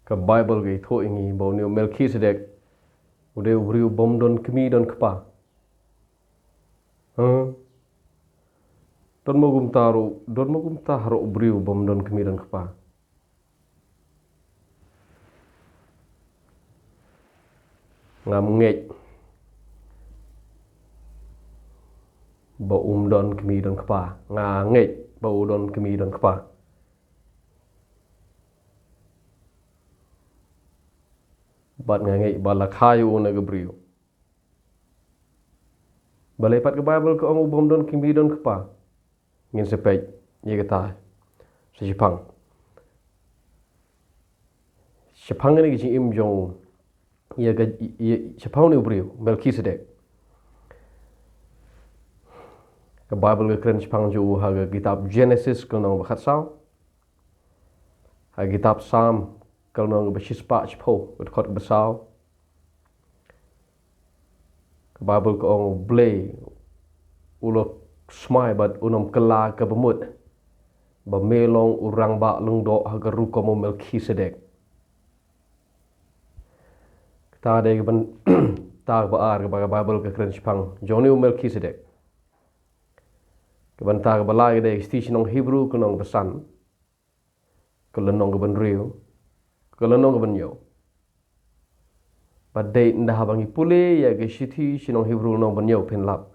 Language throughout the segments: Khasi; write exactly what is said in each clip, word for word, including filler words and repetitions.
Ka Baibl ka ïathuh ïa ngi ba une u Melkisedek u dei u briew bym don kmie don kpa. Huh? Don mo kumta ruh, don mo kumta ruh u briew bym don kmie don kpa. Ngam ngeit ba um don kmie don kpa. Nga ngeit ba u don kmie don kpa. Bad nga ngeit ba la kha ïa u na ka briew. Balei pat ka Baibl ka ong u bym don kmie don kpa? Ngin sa peit ïa kata sa shaphang. Shaphang kane ka jingim jong u, ïa ka, ïa, shaphang une u briew Melkisedek. Ka Baibl ka kren shaphang jong u ha ka kitab Genesis ka lynnong ba khatsaw. Ha ka kitab Salm ka lynnong ba shispah shiphew, ka dkhot ba saw. Ka Baibl ka ong U Blei u la smai bad un ym kylla kaba mut ba me long u rangbah lyngdoh ha ka rukom u Melkisedek. Kata dei ka bynta kaba ar kaba ka Baibl ka kren shaphang jong une u Melkisedek. Ka bynta kaba lai ka dei ka shithi shnong Hebru ka lynnong ba san, ka lynnong kaba hynriew, ka lynnong kaba hynñiew. Bad dei ynda haba ngi pule ïa ka shithi shnong Hebru lynnong ba hynñiew phin lap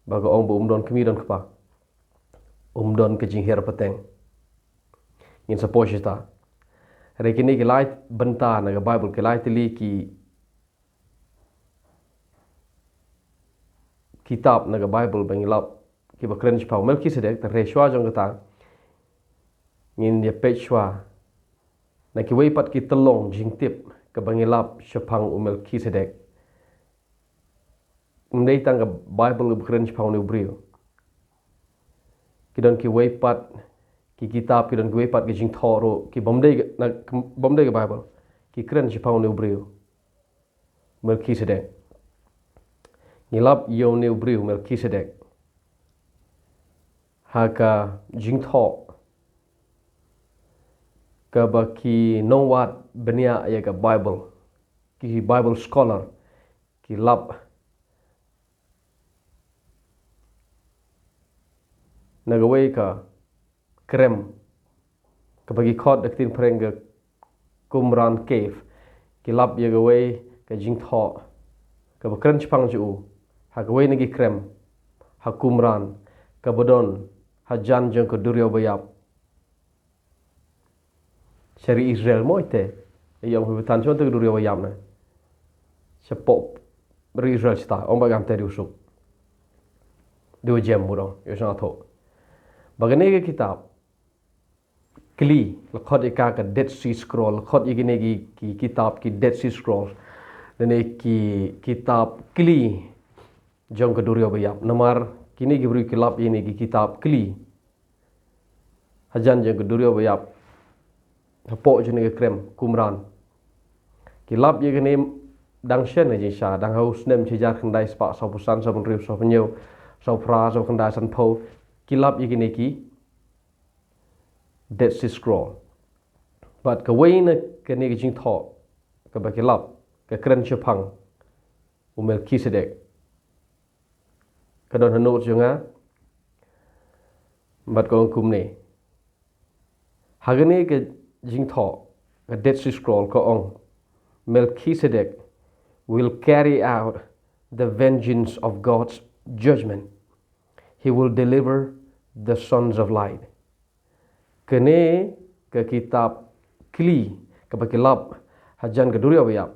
ba ka ong ba um don kmie don kpa, um don ka jinghiar pateng. Ngin sa poi shata. Hynrei kine ki lai bynta na ka Baibl, ki lai tylli ki kitab na ka Baibl ba ngi lap kiba kren shaphang u Melkisedek, te hynrei shuwa jong kata ngin ïa peit shuwa na kiwei pat ki tyllong jingtip kaba ngi lap shaphang u Melkisedek. Ym dei tang ka Baibl kaba kren shaphang une u briew. Ki don kiwei pat ki kitab, ki don kiwei pat ki jingthoh ruh ki bym dei na, bym dei ka Baibl, ki kren shaphang une u briew Melkisedek. Ngi lap ïa une u briew Melkisedek ha ka jingthoh kaba ki nongwad bniah ïa ka Baibl, ki Bible scholar, ki lap na kawei ka krem kaba ki khot da ka ktien phareng ka Qumran Cave. Ki lap ïa kawei ka jingthoh kaba kren shaphang jong u ha kawei na ki krem ha Qumran kaba don hajan jong ka duriaw ba ïap. Sha ri Israel mo ite, ïa ong phi ba than shon te ka duriaw ba ïap ne. Shapoh ri Israel shata, ong ba ngam te diu suk, diu jem mut ong, ïa shong atho. Ba kane ka kitab kli, la khot ïa ka ka Dead Sea Scroll, la khot ïa kine ki, ki kitab ki Dead Sea Scroll, lane ki kitab kli jong ka duriaw ba ïap. Namar kine ki briew ki lap ïa kine ki kitab kli hajan jong ka duriaw ba ïap, hapoh jong kane ka krem Qumran. Ki lap ïa kine dang shen ha jingshisha, dang ha u snem shi hajar khyndai spah sawphew san, sawphew hynriew, sawphew hynñiew, sawphew phra, sawphew khyndai, sanphew. Ki lap ïa kine ki Dead Sea Scroll. Bad kawei na kane ka jingthoh kaba ki lap ka kren shaphang u Melkisedek. Ka don ha notes jong nga. Bad ka ong kumne. Ha kane ka jingthoh, ka Dead Sea Scroll, ka ong, Melchizedek will carry out the vengeance of God's judgment. He will deliver the sons of light. Kane ka kitab kli kaba ki lap hajan ka duriaw ba ïap,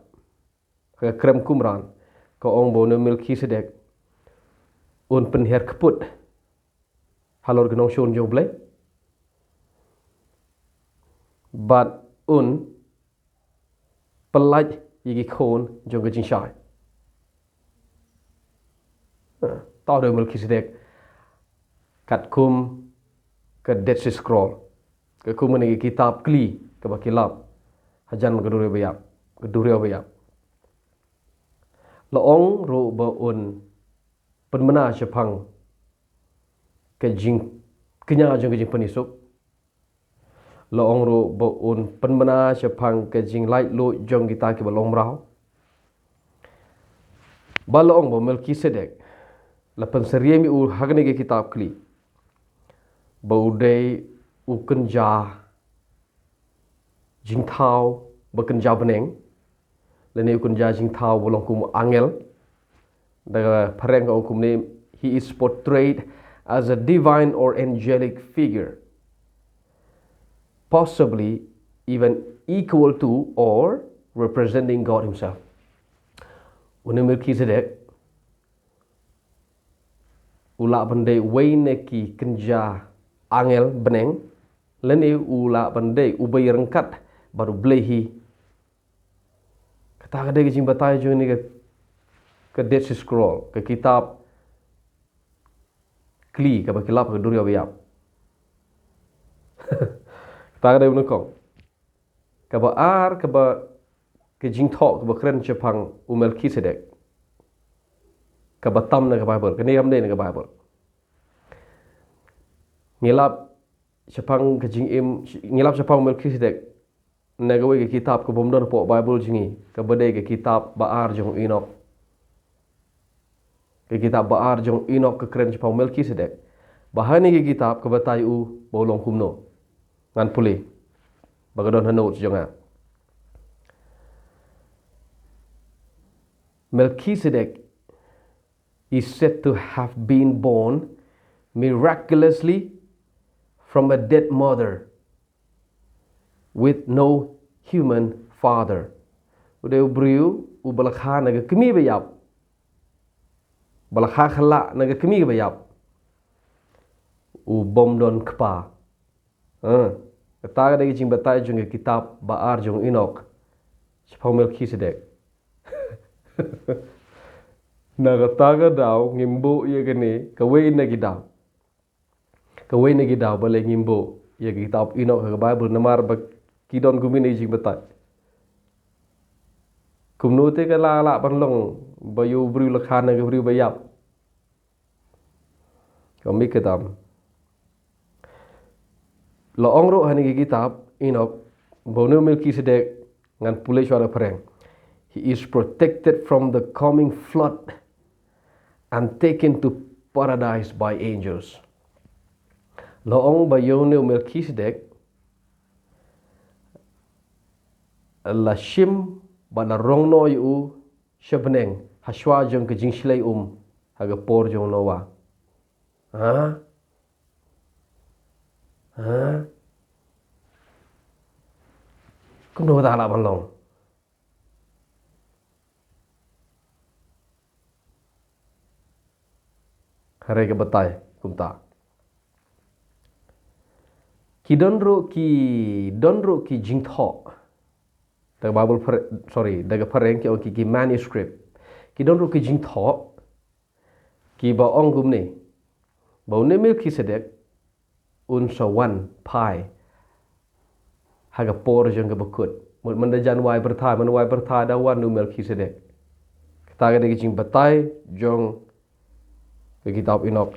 ka krem Qumran, ka ong ba une u Melchizedek un pynhiar kput halor ki nongshun jong U Blei, bad un pyllait ïa ki khun jong ka jingshai. Tau da u Melchizedek katkum ka Dead Sea Scroll, katkum kane ka kitab kli kaba ki lap hajan ka duriaw ba ïap, ka duriaw ba ïap. La ong ruh ba un pynbna shaphang ka jingkñia jong ka jingpynsuk. La ong ruh ba un pynbna shaphang ka jinglaitluid jong kita kiba long mraw. Ba la ong ba Melkisedek la pynsyriem ïa u ha kane ka kitab Kli ba u dei u kynja jingthaw ba kynja bneng, lane u kynja jingthaw ba long kum angel. Da ka phareng ka ong kumne, he is portrayed as a divine or angelic figure, possibly even equal to or representing God himself. Une u Melkisedek u lah ban dei uwei na ki kynja angel bneng, lane u lah ban dei uba ïaryngkat bad u Blei hi. Kata ka dei ka jingbatai jong kane ka, ka Dead Sea Scroll, ka kitab Kli kaba ki lap ha ka duriaw ba ïap. Kata ka dei ba nyngkong. Kaba ar, kaba, ka jingthoh kaba kren shaphang u Melkisedek, kaba tam na ka Baibl, kane kam dei na ka Baibl. Ngi lap shaphang ka jingim, ngi lap shaphang u Melkisedek na kawei ka kitab kaba ym don hapoh Baibl jong ngi, kaba dei ka kitab ba ar jong u Enok. Ka kitab ba ar jong u Enok ka kren shaphang u Melkisedek. Ba ha kane ka kitab ka batai u ba u long kumno. Ngan pule ba ka don ha notes jong nga. Melkisedek is said to have been born miraculously from a dead mother with no human father. U dei u briew uba la kha na ka kmie ba ïap. Ba la kha khlaiñ na ka kmie ba ïap. U bym don kpa. Ha. Kata ka dei ka jingbatai jong ka kitab ba ar jong u Enok shaphang u Melkisedek. Na kata ka daw ngim buh ïa kane kawei na ki daw. Kawei na ki daw balei ngim buh ïa ka kitab Enok ha ka Baibl, namar ba ki don kumne ki jingbatai. Kumno te ka la lah ban long ba ïa u briew la kha na ka briew ba ïap. Ka mih ka dam. La ong ruh ha kane ka kitab Enok ba une u Melkisedek, ngan pule shuwa da phareng. He is protected from the coming flood and taken to paradise by angels. La ong ba ïa une u Melkisedek la shim bad la rong noh ïa u sha bneng ha shuwa jong ka jingshlei um ha ka por jong u Noah. Ha? Ha? Kumno kata ka lah ban long? Hynrei ka batai kumta. Ki don ruh ki, don ruh ki jingthoh. Da ka Baibl phar-, sorry, da ka phareng ki ong ki, ki manuscript. Ki don ruh ki jingthoh kiba ong kumne, ba une u Melkisedek un sa wan phai ha ka por jong ka bakut. Mut mynta jan wai pyrthei, mynta wai pyrthei da wan une u Melkisedek. Kata ka dei ka jingbatai jong ka kitab Enok.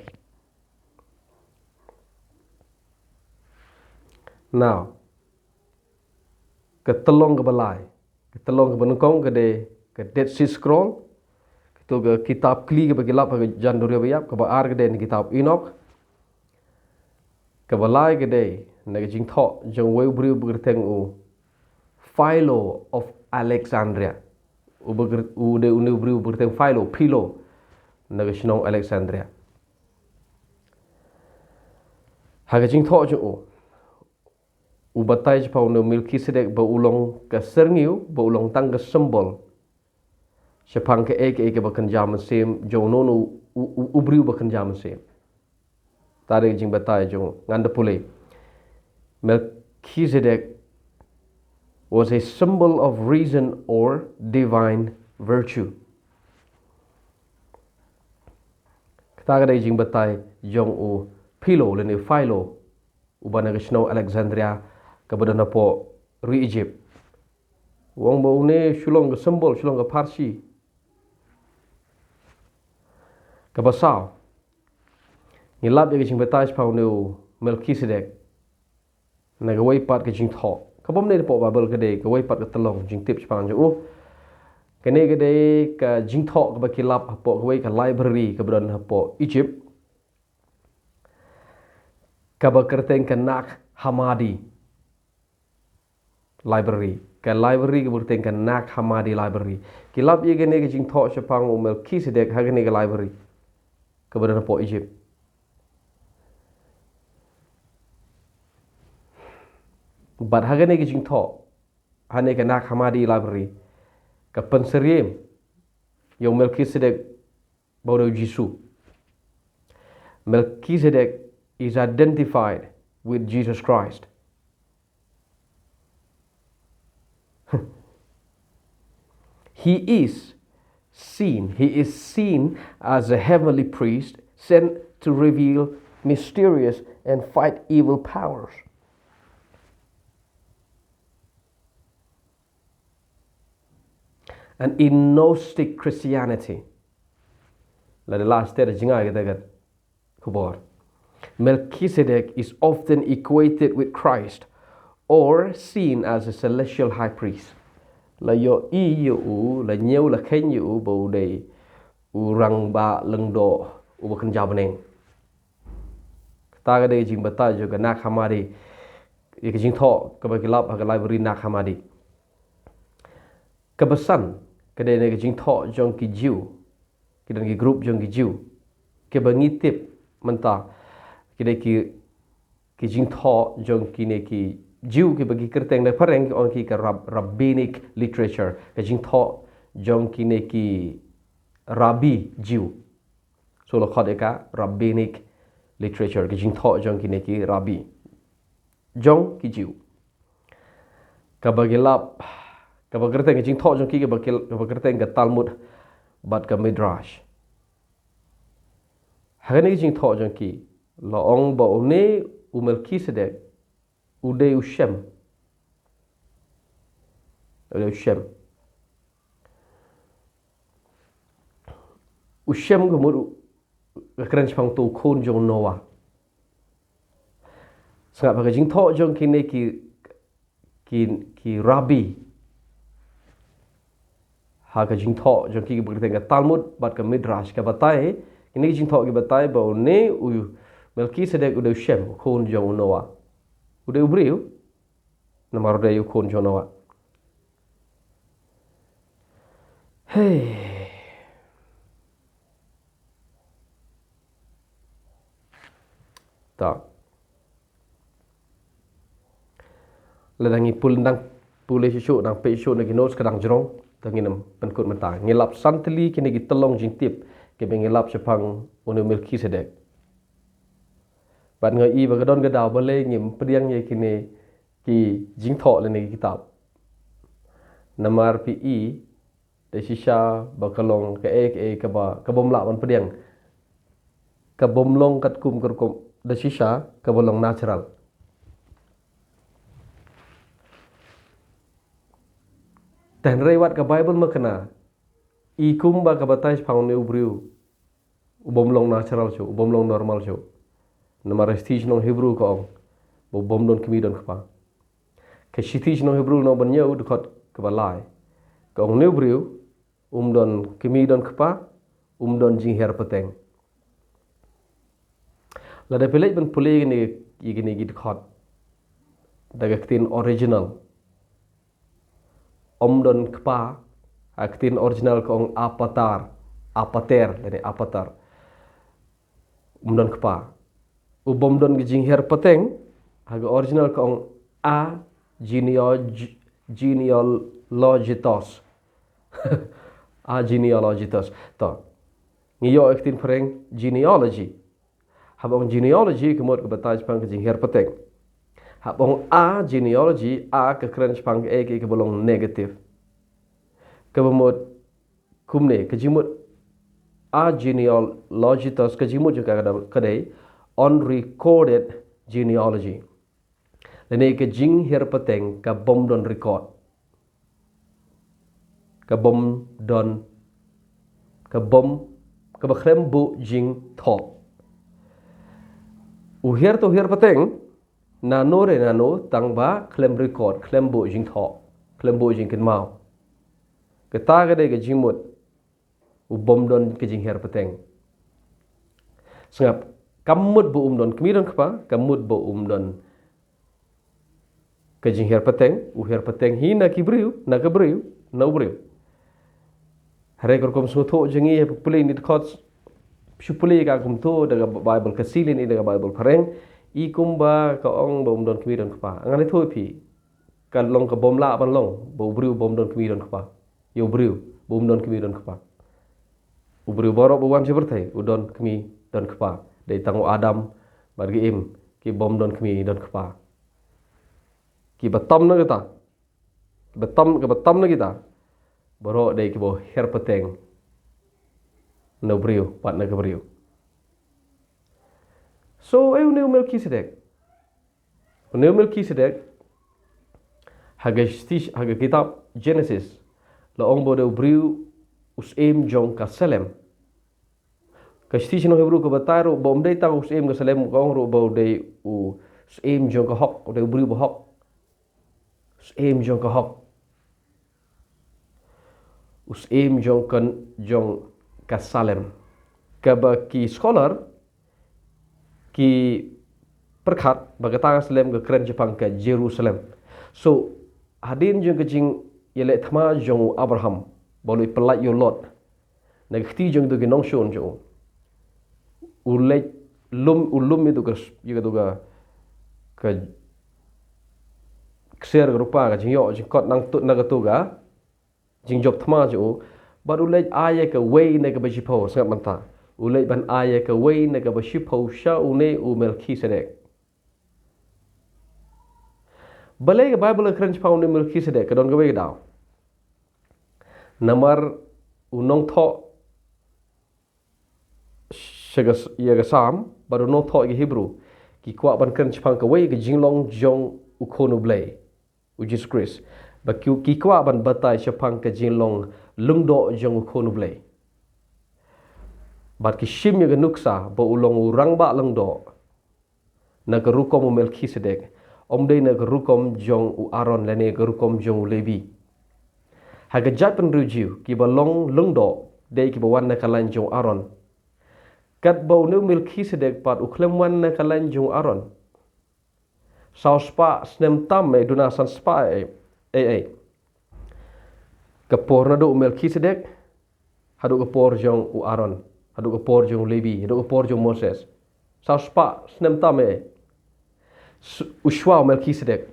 Now, ka tyllong kaba lai, ka tyllong kaba nyngkong ka dei ka Dead Sea Scroll, kato ka kitab Kli kaba ki lap ha ka jan duriaw ba ïap. Kaba ar ka dei na ka kitab Enok. Kaba lai ka dei na ka jingthoh jong uwei u briew ba kyrteng u Philo of Alexandria. U ba kyr-, u dei une u briew ba kyrteng Philo, Philo, na ka shnong Alexandria. Ha ka jingthoh jong u, u batai shaphang une u Melkisedek ba u long ka syrngiew, ba u long tang ka symbol shaphang kaei kaei kaba kynja mynsiem jong uno uno u, u, u briew ba kynja mynsiem. Kata ka dei ka jingbatai jong u. Ngan da pule. Melchizedek was a symbol of reason or divine virtue. Kata ka dei ka jingbatai jong u Philo lane Philo, uba na ka shnong Alexandria kaba don hapoh ri Egypt. U ong ba une shu long ka symbol, shu long ka pharshi. Kaba saw, ngi lap ïa ka jingbatai shaphang une u Melchizedek. Na kawei pat ka jingthoh, ka bym dei napoh Baibl, ka dei kawei pat ka tyllong jingtip shaphang jong u. Kane ka dei ka jingthoh kaba ki lap hapoh kawei ka library kaba don hapoh Egypt, kaba kyrteng ka Nag Hammadi Library. Ka library kaba kyrteng ka Nag Hammadi Library. Ki lap ïa kane ka jingthoh shaphang u Melchizedek ha kane ka library kaba don hapoh Egypt. Bad ha kane ka jingthoh, ha kane ka Nag Hammadi Library, ka pynsyriem ïa u Melchizedek ba u dei u Jisu. Melchizedek is identified with Jesus Christ. He is seen, he is seen as a heavenly priest sent to reveal mysterious and fight evil powers. And in Gnostic Christianity, la de la ster jinga kita kat khubor, Melchizedek is often equated with Christ or seen as a celestial high priest. La ïohi ïa u, la ñiew, la kheiñ ïa u ba u dei u rangbah lyngdoh uba kynja bneng. Kata ka dei ka jingbatai jong ka Nag Hammadi, ïa ka jingthoh kaba ki lap ha ka library Nag Hammadi. Kaba san, ka dei na ka jingthoh jong ki Jiw, ki don ki group jong ki Jiw, kiba ngi tip mynta, ki dei ki, ki jingthoh jong kine ki Jiw kiba ki kyrteng da phareng ki ong ki ka rab-, rabbinic literature, ka jingthoh jong kine ki rabbi Jiw. So la khot ïa ka rabbinic literature, ka jingthoh jong kine ki rabbi jong ki Jiw. Kaba ki lap, kaba kyrteng ka jingthoh jong ki, kaba ki, kaba kyrteng ka Talmud bad ka Midrash. Ha kane ka jingthoh jong ki, la ong ba une u Melchizedek u dei u Shem. U dei u Shem. U Shem ka mut u, ka kren shaphang uto u khun jong u Noah. Sngap ha ka jingthoh jong kine ki, ki, ki rabbi. Ha ka jingthoh jong ki, kiba kyrteng ka Talmud bad ka Midrash, ka batai, kine ki jingthoh ki batai ba une u Melchizedek u dei u Shem, u khun jong u Noah. U dei u briew, namar u dei u khun jong u Noah. Hei. Ta. Lada ngi pule, dang pule shisha, dang peit shisha na ki notes ka dang jrong, te ngin ym pynkut mynta. Ngi lap san tylli kine ki tyllong jingtip kiba ngi lap shaphang une u Melchizedek. Bad nga i ba ka don ka daw balei ngim pdiang ïa kine ki jingthoh lane ki kitab. Namar phi i, da shisha ba ka long kaei kaei kaba, ka bym lah ban pdiang. Ka bym long katkum ka rukom, da shisha kaba long natural. Te hynrei wat ka Baibl ma kane, i kumba ka batai shaphang une u briew u bym long natural shuh, u bym long normal shuh. Namar ka shithi shnong Hebru ka ong ba u bym don kmie don kpa. Ka shithi shnong Hebru lynnong ba hynñiew dkhot kaba lai ka ong, une u briew um don kmie don kpa, um don jinghiar pateng. Lada phi leit ban pule ïa kine, ïa kine ki dkhot da ka ktien original, um don kpa, ha ka ktien original ka ong apater, apater, lane apater. Um don kpa. U bym don ka jinghiar pateng, ha ka original ka ong a genealog-, genealogitos. A genealogitos. To. Ngi ïoh ïa ka ktien phareng genealogy. Haba ong genealogy ka mut ka batai shaphang ka jinghiar pateng. Haba ong a genealogy, a ka kren shaphang kaei kaei kaba long negative. Kaba mut kumne, ka jingmut a genealogitos, ka jingmut jong ka ka dei unrecorded genealogy. Lane ka jinghiar pateng ka bym don record. Ka bym don, ka bym, kaba khlem buh jingthoh. U hiar to hiar pateng, Nano re nano, tang ba khlem record, khlem buh jingthoh, khlem buh jingkynmaw. Kata ka dei ka jingmut u bym don ka jinghiar pateng. Sngap, kam mut ba um don kmie don kpa, kam mut ba um don ka jinghiar pateng, u hiar pateng hi na ki briew, na ka briew, na u briew. Hare ka rukom sngewthuh jong ngi, ha pule ni dkhot, shu pule ka kumto da ka Bible ka silin, da ka Bible phareng, i kumba ka ong ba um don kmie don kpa. Ngan ïathuh ïa phi, ka long ka bym lah ban long ba u briew bym don kmie don kpa. Ïa u briew bym don kmie don kpa. U briew baroh ba wan sha pyrthei u don kmie don kpa. Dei tang u Adam bad ka Im ki bym don kmie don kpa. Ki ba tam na kita, ki ba tam, ki ba tam na kita, baroh dei ki ba hiar pateng na u briew bad na ka briew. So, eh, une u Melkisedek, une u Melkisedek, ha ka sti-, ha ka kitab Genesis, la ong ba u dei u briew u syiem jong ka Salem. Ka Shithi Shnong Hebru ka batai ruh ba um dei tang u syiem ka Salem, ka ong ruh ba u dei u syiem jong ka hok, u dei u briew ba hok. Syiem jong ka hok. U syiem jong ka, jong ka Salem. Kaba ki scholar ki pyrkhat ba kata ka Salem ka kren shaphang ka Jerusalem. So, hadien jong ka jingïaleh thma jong u Abraham ba u leit pyllait ïa u Lot na ka kti jong kito ki nongshun jong u, u leit lum, u lum ïa kito ka, ïa kito ka, ka ksiar ka rupa, ka jingïoh jingkot na kato, na kato ka jingjop thma jong u, bad u leit ai ïa kawei na kaba shiphew. Sngap mynta, u leit ban ai ïa kawei na kaba shiphew sha une u Melkisedek. Balei ka Bible ka kren shaphang une u Melkisedek? Ka don kawei ka daw. Namar u nongthoh sha ka s-, ïa ka Salm bad u nongthoh ïa ka Hebru ki kwah ban kren shaphang kawei ka jinglong jong u Khun u Blei, u Jisu Khrist. Ba ki, ki kwah ban batai shaphang ka jinglong lyngdoh jong u Khun u Blei. Bad ki shim ïa ka nuksa ba u long u rangbah lyngdoh na ka rukom u Melkisedek, ym dei na ka rukom jong u Aaron lane ka rukom jong u Lebi. Ha ka jaitbynriew Jiw, kiba long lyngdoh dei kiba wan na ka lain jong u Aaron. Katba une u Melkisedek pat u khlem wan na ka lain jong u Aaron. Saw spah snem tam eh, duna san spah eh, eh, eh. Ka por naduh u Melkisedek haduh ka por jong u Aaron, haduh ka por jong u Lebi, haduh ka por jong u Moses. Saw spah snem tam eh. S-, u shuwa u Melkisedek.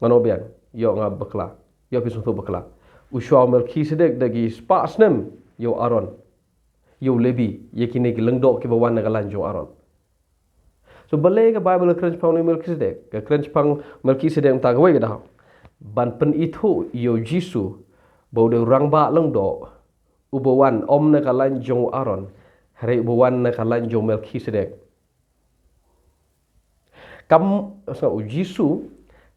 Ngan ong biang, ïoh nga bakla, ïoh phi sngewthuh bakla. U shuwa u Melkisedek da ki spah snem ïa u Aaron, ïa u Lebi, ïa kine ki lyngdoh kiba wan na ka lain jong u Aaron. So balei ka Bible ka kren shaphang une u Melkisedek? Ka kren shaphang Melkisedek mynta kawei ka daw ban pynithuh ïa u Jisu ba u dei u rangbah lyngdoh uba wan ym na ka lain jong u Aaron, hynrei uba wan na ka lain jong u Melkisedek. Kam, sngap, u Jisu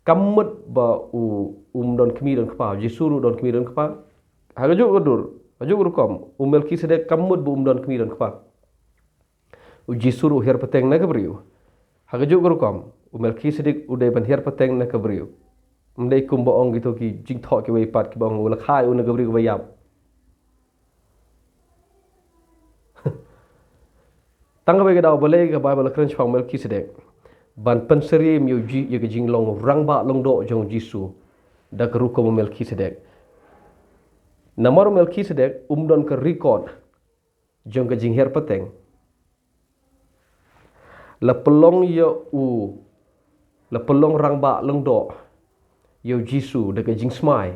kam mut ba u, um don kmie don kpa. U Jisu ruh don kmie don kpa. Ha kajuh ka dur, ha kajuh ka rukom, u Melkisedek kam mut ba um don kmie don kpa. U Jisu ruh u hiar pateng na ka briew. Ha kajuh ka rukom, u Melkisedek u dei ban hiar pateng na ka briew. Ym dei kumba ong kito ki jingthoh kiwei pat kiba ong u la kha ïa u na ka briew kaba ïap. Tang kawei ka daw, balei ka Bible ka kren shaphang u Melkisedek? Ban pynsyriem ïa u Ji-, ïa ka jinglong rangbah lyngdoh jong u Jisu da ka rukom u Melkisedek. Namar u Melkisedek um don ka record jong ka jinghiar pateng. La pynlong ïa u, la pynlong rangbah lyngdoh ïa u Jisu da ka jingsmai.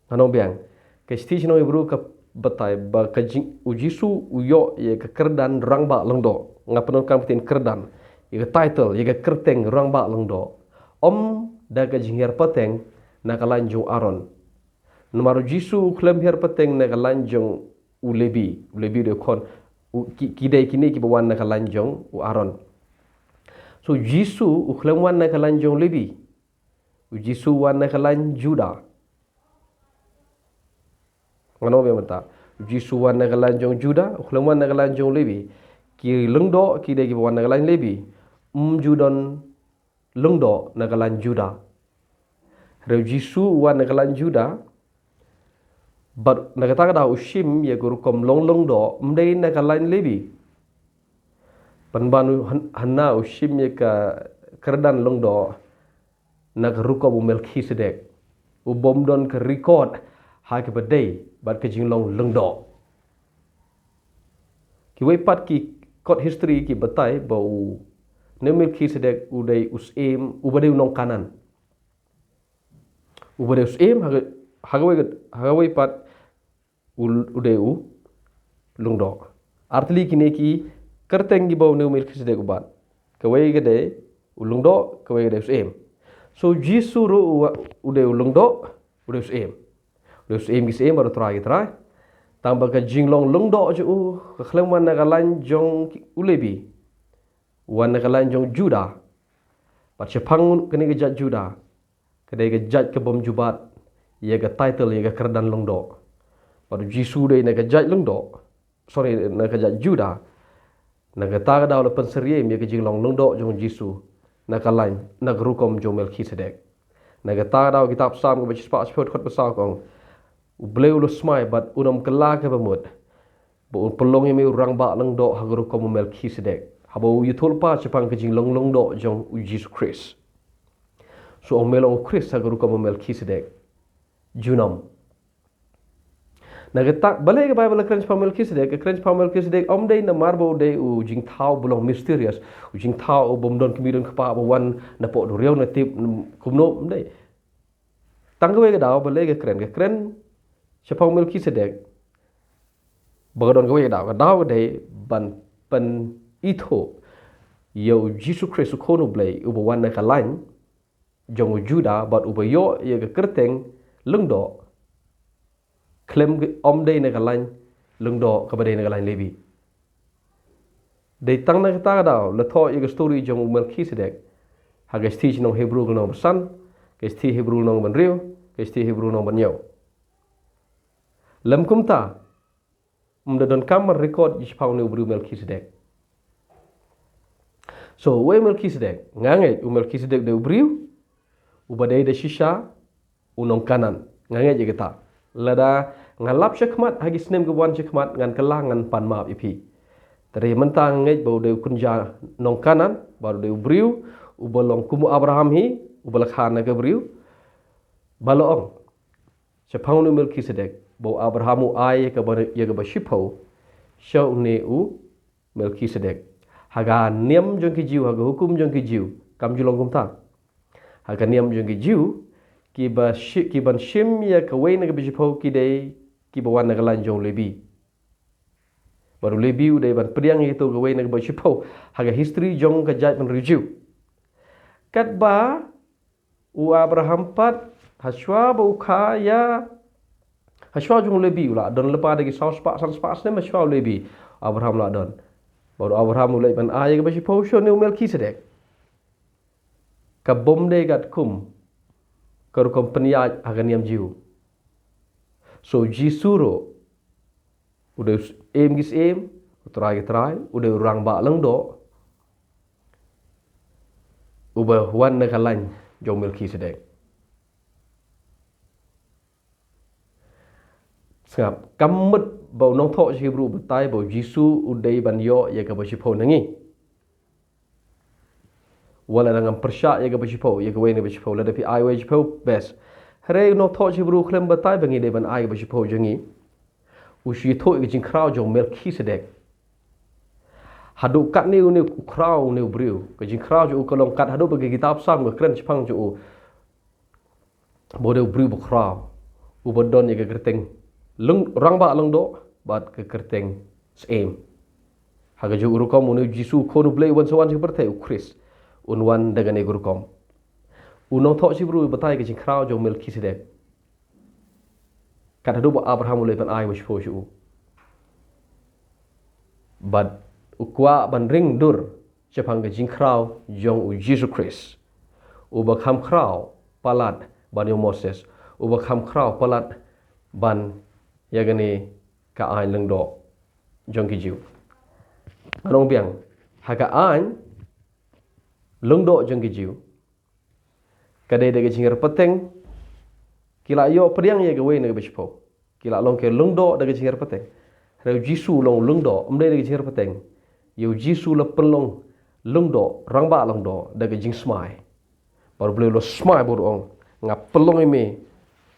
Ngan ong biang, ka Shithi Shnong Hebru ka batai ba ka jing, u Jisu u ïoh ïa ka kyrdan rangbah lyngdoh. Nga pyndonkam ka ktien kyrdan, ïa ka title, ïa ka kyrteng rangbah lyngdoh, ym da ka jinghiar pateng na ka lain jong u Aaron. Namar u Jisu u khlem hiar pateng na ka lain jong u Lebi. U Lebi u dei u khun, u, ki, ki dei kine kiba wan na ka lain jong u Aaron. So u Jisu u khlem wan na ka lain jong u Lebi. U Jisu u wan na ka lain Juda. Ngan ong biang mynta. U Jisu u wan na ka lain jong u Juda, u khlem wan na ka lain jong u Lebi. Ki lyngdoh ki dei kiba wan na ka lain Lebi. Ym ju don lyngdoh na ka lain Judah. Hynrei u Jisu u wan na ka lain Judah, bad na kata ka daw u shim ïa ka rukom long lyngdoh, ym dei na ka lain Lebi. Pynban u hyn-, hynna u shim ïa ka kyrdan lyngdoh na ka rukom u Melkisedek, u bym don ka record ha kaba dei bad ka jinglong lyngdoh. Kiwei pat ki kot history ki batai ba une u Melkisedek u dei u syiem uba dei u nong Kanaan. Uba dei u syiem, ha ka, ha kawei ka, ha kawei pat u, u dei u lyngdoh. Artylli kine ki kyrteng kiba une u Melkisedek u bat. Kawei ka dei u lyngdoh, kawei ka dei u syiem. So Jisu ruh u, u dei u lyngdoh, u dei u syiem. U dei u syiem ki syiem bad u trai ki trai. Tangba ka jinglong lyngdoh jong u ka khlem wan na ka lain jong u Lebi, wan na ka lain jong u Judah. Bad shaphang kane ka jait Judah, ka dei ka jait ka bym ju bat ïa ka title, ïa ka kyrdan lyngdoh. Bad u Jisu u dei na ka jait lyngdoh, sorry, na ka jait Judah. Na kata ka daw la pynsyriem ïa ka jinglong lyngdoh jong u Jisu na ka lain, na ka rukom jong u Melkisedek. Na kata ka daw kitab Salm kaba shispah shiphew dkhot ba saw ka ong, U Blei u la smai bad un ym kylla kaba mut ba un pynlong ïa me u rangbah lyngdoh ha ka rukom u Melkisedek, haba u ïathuhlypa shaphang ka jinglong lyngdoh jong u Jisu Khrist. So ong me long u Khrist ha ka rukom u Melkisedek. Junom. Na kata, balei ka Baibl ka kren shaphang Melkisedek? Ka kren shaphang Melkisedek ym dei namar ba u dei u jingthaw ba long mysterious, u jingthaw u bym don kmie don kpa ba wan napoh duriaw na tip kumno, ym dei. Tang kawei ka daw balei ka kren, ka kren shaphang Melkisedek ba ka don kawei ka daw, ka daw ka dei ban pynithuh ïa u Jisu Khrist u Khun u Blei uba wan na ka lain jong u Judah bad uba ïoh ïa ka kyrteng lyngdoh, khlem ka, ym dei na ka lain lyngdoh kaba dei na ka lain Lebi. Dei tang na kata ka daw la thoh ïa ka story jong u Melkisedek ha ka shithi sha ki nong Hebru ka lynnong ba san, ka shithi Hebru lynnong ba hynriew, ka shithi Hebru lynnong ba hynñiew. Lym kumta, ym da donkam ban record shaphang une u briew Melkisedek. So uwei u Melkisedek, nga ngeit u Melkisedek dei u briew uba dei da shisha u nong Kanaan. Nga ngeit ïa kata. Lada nga lap shakhmat ha ki snem kiba wan shakhmat, ngan kylla, ngan pan map ïa phi. Te hynrei mynta nga ngeit ba u dei u kynja nong Kanaan, ba u dei u briew uba long kum u Abraham hi, uba la kha na ka briew. Ba la ong shaphang une u Melkisedek ba u Abraham u ai ïa kaba, ïa kaba shiphew sha une u Melkisedek. Ha ka niam jong ki Jiw, ha ka hukum jong ki Jiw, kam ju long kumta. Ha ka niam jong ki Jiw, kiba shi-, kiban shim ïa kawei na kaba shiphew ki dei kiba wan na ka lain jong u Lebi. Bad u Lebi u dei ban pdiang ïa kito kawei na kaba shiphew ha ka history jong ka jaitbynriew Jiw. Katba u Abraham pat, hashwa ba u kha ïa, hashwa jong u Lebi u la don lypa da ki saw spah san spah snem, hashwa u Lebi Abraham u la don. Bad u Abraham u leit ban ai ïa kaba shiphew sha une u Melkisedek. Ka bym dei katkum ka rukom pynïaid ha ka niam Jiw. So Jisu ruh u dei u syiem ki syiem, u trai ki trai, u dei u rangbah lyngdoh uba wan na ka lain jong u Melkisedek. Sngap, kam mut ba u nongthoh Hebru u batai ba u Jisu u dei ban ïoh ïa kaba shiphew na ngi. Wat la ngam pyrshah ïa kaba shiphew, ïa kawei na kaba shiphew, lada phi ai wei shiphew, best. Hynrei u nongthoh Hebru u khlem batai ba ngi dei ban ai kaba shiphew jong ngi. U shu ïathuh ïa ka jingkhraw jong u Melkisedek. Haduh katne une u khraw, une u briew, ka jingkhraw jong u ka long kat haduh ba ka kitab Salm ka kren shaphang jong u. Ba u dei u briew ba khraw, uba don ïa ka kyrteng lyng-, rangbah lyngdoh bad ka kyrteng syiem. Ha kajuh ka rukom une u Jisu, u Khun u Blei uban sa wan sha ka pyrthei, u Khrist, un wan da kane ka rukom. U nongthoh Hebru u batai ka jingkhraw jong u Melkisedek. Kat haduh ba u Abraham u leit ban ai ba shiphew sha u. Bad u kwah ban ring dur shaphang ka jingkhraw jong u Jisu Khrist, uba kham khraw palat ban ïa u Moses, uba kham khraw palat ban ïa kane ka aiñ lyngdoh jong ki Jiw. Ngan ong biang, ha ka aiñ lyngdoh jong ki Jiw, Ka dei da ka jingher pateng. Ki la ïoh pdiang ïa kawei na kaba shiphew. Ki la long ki lyngdoh da ka jingher pateng. Hynrei u Jisu u long lyngdoh, ym dei da ka jingher pateng. Ïa u Jisu la pynlong lyngdoh, rangbah lyngdoh, da ka jingsmai. Bad u Blei u la smai bad u ong, nga pynlong ïa me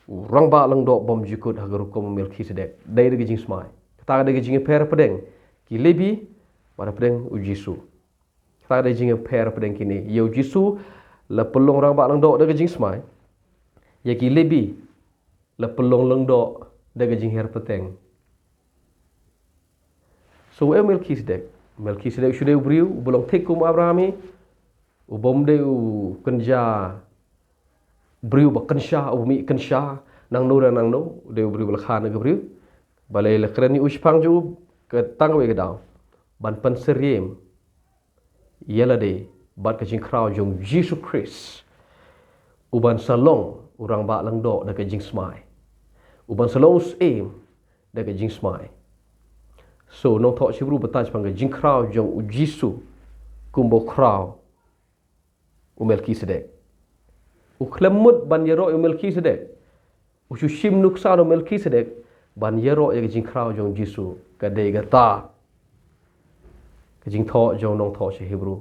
u rangbah lyngdoh bymjukut ha ka rukom u Melkisedek. Dei da ka jingsmai. Kata ka dei ka jingïapher pdeng ki Lebi bad pdeng u Jisu. Kata ka dei ka jingïapher pdeng kine. Ïa u Jisu la pynlong rangbah lyngdoh da ka jingsmai. Ïa ki Lebi la pynlong lyngdoh da ka jingher pateng. So, uei u Melkisedek? Melkisedek u shu dei u briew uba long thik kum u Abraham hi, uba ym dei u kynja briew ba kynsha, uba mih kynsha nangno re nangno, u dei u briew ba la kha na ka briew. Balei la kren ïa u shaphang jong u? Ka tang kawei ka daw, ban pynsyriem ïa lade bad ka jingkhraw jong u Jisu Khrist, uban sa long u rangbah lyngdoh da ka jingsmai, uban sa long u syiem da ka jingsmai. So, nongthoh Hebru ba thaw shaphang ka jingkhraw jong u Jisu kumba u khraw u Melkisedek. U khlem mut ban ïaroh ïa u Melkisedek. U shu shim nuksa na u Melkisedek ban ïaroh ïa ka jingkhraw jong u Jisu. Ka dei kata ka jingthoh jong nongthoh sha Hebru.